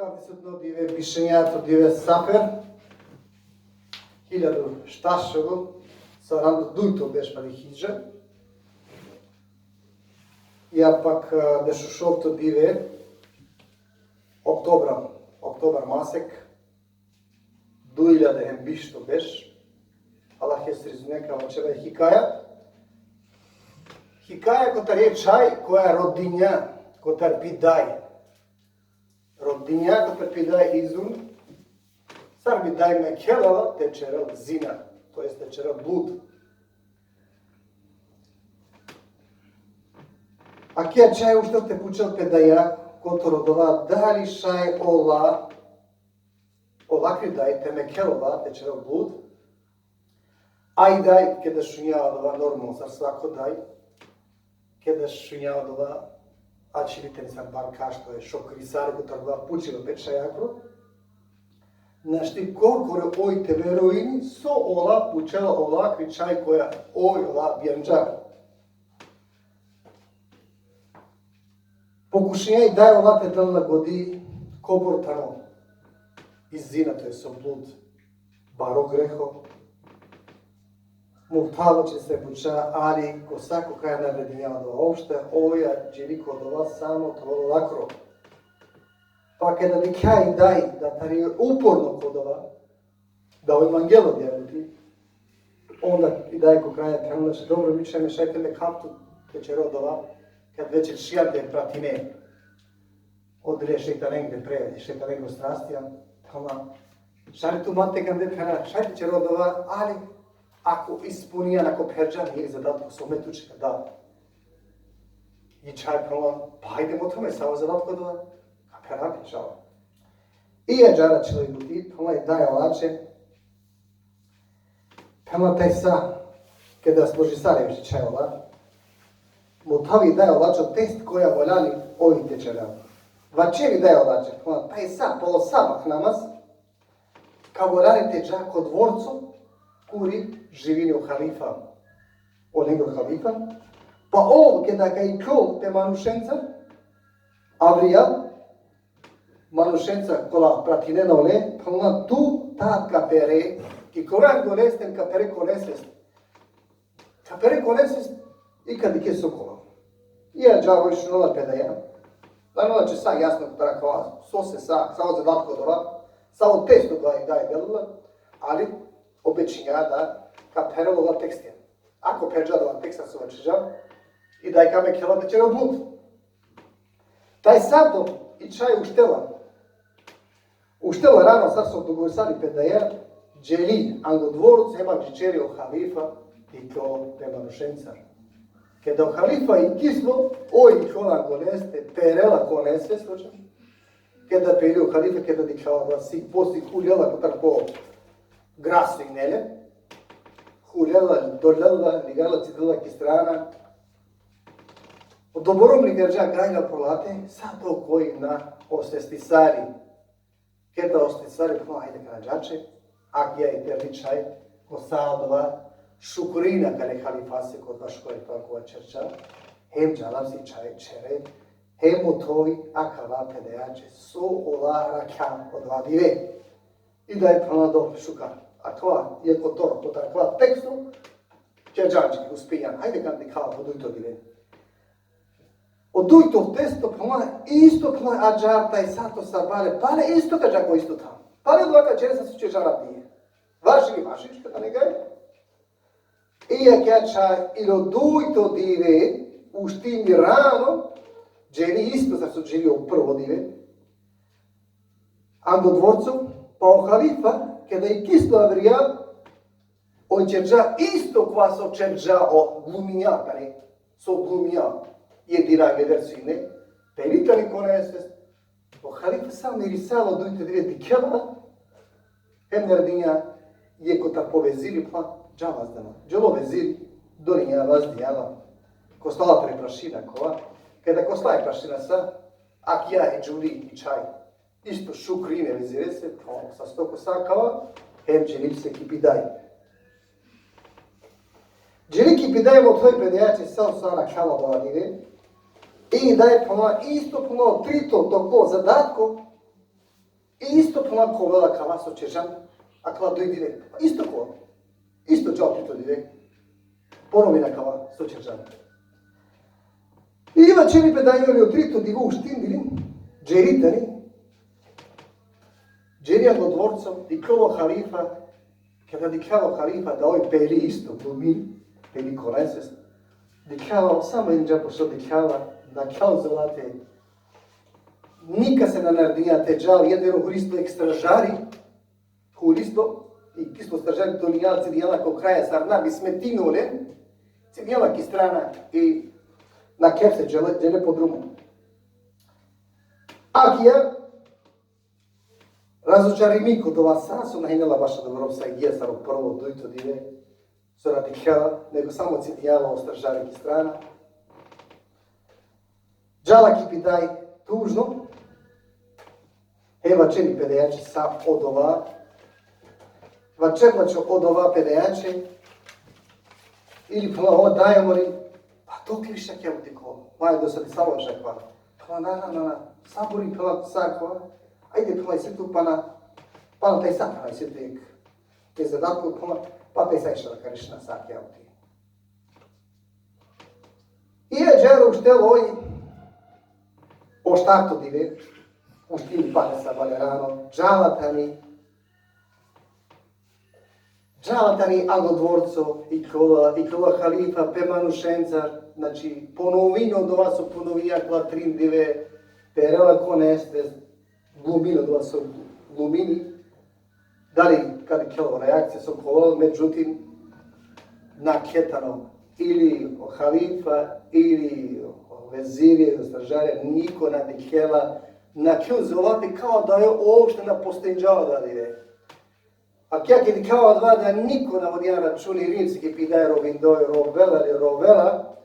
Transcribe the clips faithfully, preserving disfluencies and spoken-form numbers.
Dvadesutno dive, bišenjato dive Safer, hiljadu štarsto saranda dujto berš pali hidžra. Ja pak, e, dešušovto dive oktobra, oktobar masek, duj hiljade hem bišto berš. Allah je srizune ka vaćera hikaja. Hikaja kotar e čhaj koja rodinja kotar pidaj. Rodinja kotar pidaj izun, sar bi daj mekhela te ćerel zina, to jest te ćerel blud. A kija čhaj uštel te pučel pe daja, kotar odova dali šaj ola, ola kri daj te mekhel ola te ćerel blud, a i daj, keda šunja odova normalno, sar svako daj, keda šunja odova, ačhili tani sar bar kašto e šokrisari kotar odova pučilo pe čhajakro, našti korkore oj te verujini, so ola pučela ola kri čhaj koja oj ola bijanđa. Pokušinja i daj ola te del lagodi kobor tano i zina, to jest o blud, baro greho. Muftalo će se buča, ali ko sako kaj na vredinja odova opšte, oja džili ko odova samo to lakro. Pa keda dikha i daj da tari uporno ko odova, da oj mangela djevojki, onda i daj ko kraja phenela će: dobro, mi će me šaj te me kaptu, te ćero odova, kad već šijam te pratine. Odre šejtanenge pre, šejtanenge strastija, tamam. Šaj tu mate kande phena, šaj te ćero odova, ali ako ispunija, ako pherđa, nije zadatko so me tuče da. I čhaj phenela, pa hajde mothome, savo zadatko odova, ka phena, inšallah. I ađahar ačhilo i buti, phenela i daj ola će, phenela taj sa, keda složisali više čhaj ola, mothavi daj ola će test koja valjani oj te ćera. Vaćeri daj ola će, phenela taj sa, palo sabah namaz, ka valjani te dža ko dvorco, kuri živini o halifa, o lengro halifa, pa ov keda ka iklol te manušenca, avrijal, manušenca kola pratinena ole, phenela tu tad ka pere, ki kora angoleste ka pere konesest. Ka pere konesest i ka dikhe so kola. I ađahar oj šunela pe daja. Phenela će sa jasno kotar akava, so se sa, savo zadatko odova, savo test odova i daj delila, ali obećinja da ka pherel ola tekstija. Ako pherđa odova teksta so vaćerđa, i daj ka mekhela te ćerel blud. Taj sato i čhaj uštela. Uštela rano, sar so dogovorisali pe daja, dželi ango dvorco, hem adžićeri o halifa, i to pe manušenca. Keda o halifa ikislo, oj ikljola angoleste, perela konesest, slučaj. Keda peri o halifa, keda dikhala da si, posle hulela kotar po graso i nele, hulela, dolela, ligala, cidela ki strana, Odobor nikadža gajla polate, sa to koj na osvestisali. Keda osvestisali, pa ajde kana džače, akija i terli čhaj, ko sa odova šukrina kale halifase ko baško e pa ko čerča, hem džala si čhaj čere, hem mothovi akava pe dajače, so ola rakja odova dive. I da je pranado šukar. Akava je kotor, kotar akava teksto, čerča uspinjan. Ajde kana dikhala po dujto dive. O dujto teksto pala, isto pala ađahar taj sato sabale, pale isto ka dža ko isto than. Pale dova ka čere sa so čerča radije. Vaši, vaši, što ka ne gaj. I akija čhaj ilo dujto dive, uštini rano, dželi isto sa so dželi o prvo dive. Ando dvorco, pa o halifa, keda ikislo avrija, oj čerča isto kova so čerča o gluminja, kane, so gluminja, je dira geder sine, peri tani konesest, o halifa sa mirisalo dujto dive dikhela, hem naredinja jekh kotar po veziri, pa dža vazdena. Dželo veziri, dolinja, vazdinja la. Kostala pre prašina kova. Keda kostala e prašina sa, akija e džuli i čhaj. Isto šukrine vezirese, pa sasto ko sa kava, hem dželi se ki pidaj. Dželi ki pidaj, mothoj pe dajače sa o sa rakhala dova dive. I daj pala isto pala trito toko zadatko, I isto phenela ka ovel akava so ćerđan, akala duj dive. Isto ko. Isto džal trito dive. Ponovin akava so ćerđan. I vaćeri pe da i o trito dive uštin dive, džeri tani. Džeri anglo dvorco, dikhela o halifa, keda dikhela o halifa da oj peri isto, glumi, peri koleses, dikhela, samo inđa pošto dikhela, da kjal zolate, nikase na narodinđa te džal, jeder huristo ek stražari, huristo, i isto stražari to nijal, cidinđa la ko kraja sar na bi smetino olen, cidinđa la ki strana i na kefse džele, džele po drumo. Akija, razočarimi ko dova sa, so na hine la baš dobro sa gija sar o prvo, dujto dive, so na dikhela, nego samo cidinđa la o stražari ki strana. Džala ki pidaj tužno, hem vaćeri pe dajaće sa odova, vaćerla će odova pe dajaće, ili phenela o daja mori, pa to ki više kjam diko, pa je do sad samo šakva. Phenela, na, na, na, na, saburi, phenela, sakva, ajde, phenela, isi tu pana, pana taj sa, phenela, isi tu ek, te zadatko, phenela, pa taj sa išla karišna sa kjam ti. I ađar uštela oj o štarto dive, uštini pale sabale rano, džala tani, džala tani anglo dvorco, ikljola, ikljola halifa pe manušencar, znači, ponovini odova so ponovinđa akala trin dive, perela ko nesvest, glumini odova so glumini, dali ka dikhel o reakcija so ka ovel, međutim, nakhe tano, ili o halifa, ili o veziri, ili o stražarja, niko na dikhela, nakhe zolate, kao da oj uopšte na postojinđa da dive. A keda dikhela odova da niko na vodinđa računi, rimski pidaj rovindoj, rovela li rovela,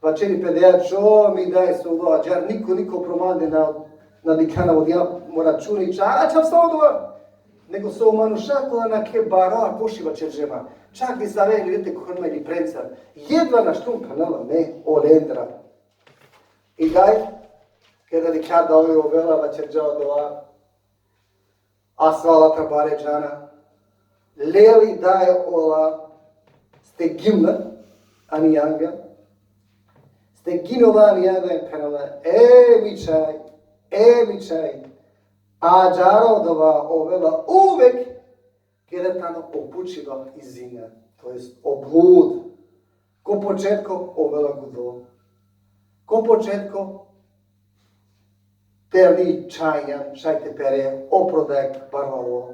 vaćeri pe dajaće, o mi daj so ulo ađar, niko, niko pro mande na, na dikha, na vodinđa mo računi, ča, ča sa odova. Nego so manuša kola nakhe baro, a koši vaćerđe ma. Čak disave ili te khuven ma ili prencar. Jedva naštum, phenela, me olendra. I daj, keda dikha da oj ovela, vaćerđa odova, a sva ola tarbare džana. Leli daj ola, steginđa ani anga, steginđa ola ani anga, phenela, e mi čhaj, e mi čhaj, ađar odova ovela uvek, keda tano opučiba i zinja, to jest o blud. Ko početko ovela gudo. Ko početko perdi čhajnjan, šaj te pere opro dajek barvalo,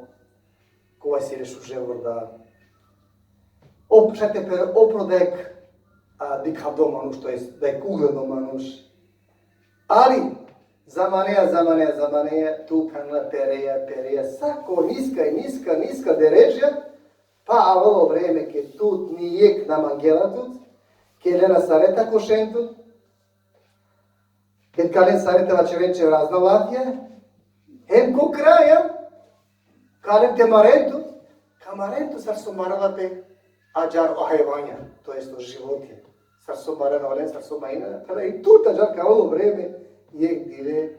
kova si le šuže vorda. Op-, šaj te pere opro dajek, a, dikhavdo manuš, to jest dajek ugledno manuš. Ali, zamaneja, zamaneja, zamaneja, tu phenela pereja, pereja, sa ko niska i niska, niska deredža, pa avela o vreme ked tut nijek na mangela tut, ked lena sare te košen tut, ked ka len sare te vaćeren će razna lafija, hem ko kraja, ka len te maren tut, ka maren tut sar so marela pe ađar o hajvanja, to jest o životinja. Sar so marena olen, sar so marena, pa i tut ađar ka avel o vreme, jek dive,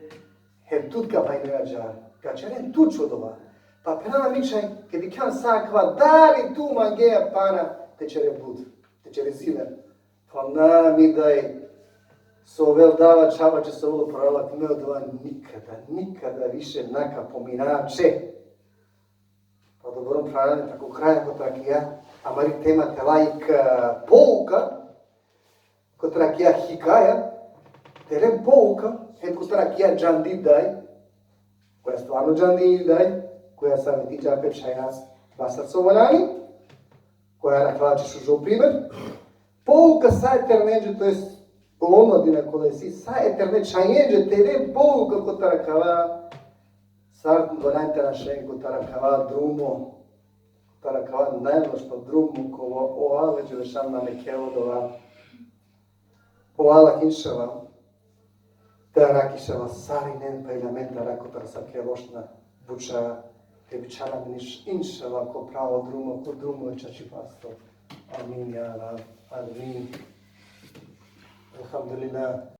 hem tut ka bajnen ađar, ka ćeren tut odova. Pa phenela mi čhaj, ked dikhan sa akava, dali tu mangeja pana te ćere but, te ćere zina. Pa na mi daj, so ovel dava čhava će so ovel pralak, me odova nikada, nikada više na ka pominav će. Pa dobro, phralalen, tako kraja kotar akija amari tema te lajk, e, pouka, kotar akija hikaja, te len pouka, hem kotar akija džandi daj, koja stvarno džandi daj, koja savetiđa pe čhaja, basar so valjani, koja rakhala će šužo primer, pouka sa e ternenđe, to jest omladina kola isi, sa e terne čhajenđe te len pouka kotar akava, sar valjani te našen kotar akava drumo, kotar akava najlošno drumo, kova o Allah dželle šanuhu na mekhela odova. O Allah, inšallah, te arakhi, inšallah, sarinen, pa i amen te arakhi kotar asavke lošna buća, te bičhal amen, inš-, inšallah, ko pravo drumo, ko drumo e čačipasto. Amin, ja Rab, amin. Elhamdulillah.